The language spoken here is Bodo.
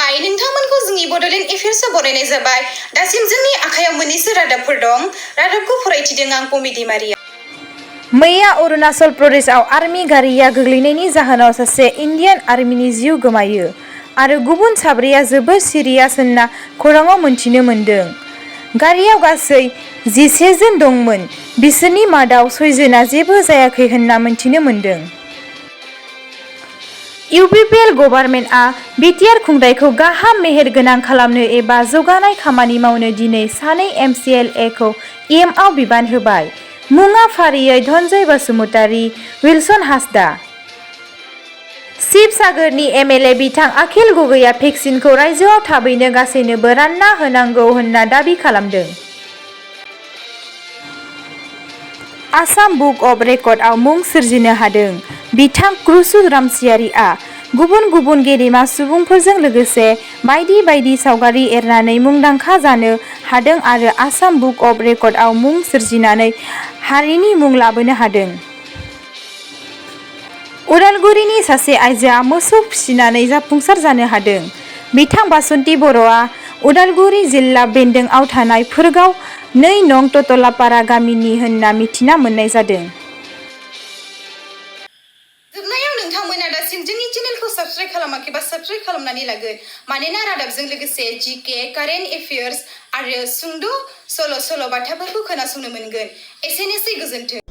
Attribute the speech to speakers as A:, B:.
A: खुलुमबाय नोंथांमोनखौ जोंनि बड'लेण्ड एफेयार्सआव बरायनाय जाबाय। दासिम जोंनि आखायाव मोननैसो रादाबफोर दं। रादाबखौ फरायथिदों आं पमि दैमारिया।
B: मैया अरुणाचल प्रदेशआव आर्मि गारिया गोग्लैनायनि जाहोनाव सासे इन्डियान आर्मिनि जिउ गोमायो आरो गुबुन साब्रैया जोबोद सिरियास होनना खौराङाव मोनथिनो मोन्दों। गारियाव गासै 11 जन दंमोन, बिसोरनि मादाव 6 जना जेबो जायाखै होनना मोनथिनो मोन्दों। इउपिपिएल गभर्नमेन्टआ बिटिआर खुंथायखौ गाहाम मेहेर गोनां खालामनो एबा जौगानाय खामानि मावनो दिनै सानै एमसिएलएखौ एमआव बिबान होबाय। मुङा फारियै धनजय बसुमतारी, विल्सन हासदा। शिबसागरनि एमएलए बिथां अखिल गगैआ भेक्सिनखौ रायजोआव थाबैनो गासैनोबो रानना होनांगौ होनना दाबि खालामदों। आसाम बुक अफ रेकर्डआव मुं सोरजिनो हादों। बिथां क्रुसु रामसियारिआ गुबुन गुबुन गेदेमा सुबुंफोरजों लोगोसे बायदि बायदि सावगारि एरनानै मुंदांखा जानो हादों आरो आसाम बुक अफ रेकर्डआव मुं सोरजिनानै हारिनि मुं लाबोनो हादों। उदालगुरिनि सासे आइजोआ मोसौ फिसिनानै जाफुंसार जानो हादों। बिथां बासन्ति बर'आ उदालगुरि जिल्ला बेन्दोंआव थानाय फोरगाव 2 नं ततलापारा गामिनि होनना मिथिना मोननाय जादों।
A: जोबनायाव नोंथांमोना दासिम जोंनि चेनेलखौ साबस्क्राइब खालामाखैबा साबस्क्राइब खालामनानै लागोन। मानोना रादाबजों लोगोसे जिके, कारेन्ट एफेयार्स आरो सुंद' सल' बाथाफोरखौ खोनासंनो मोनगोन। एसेनोसै, गोजोन्थों।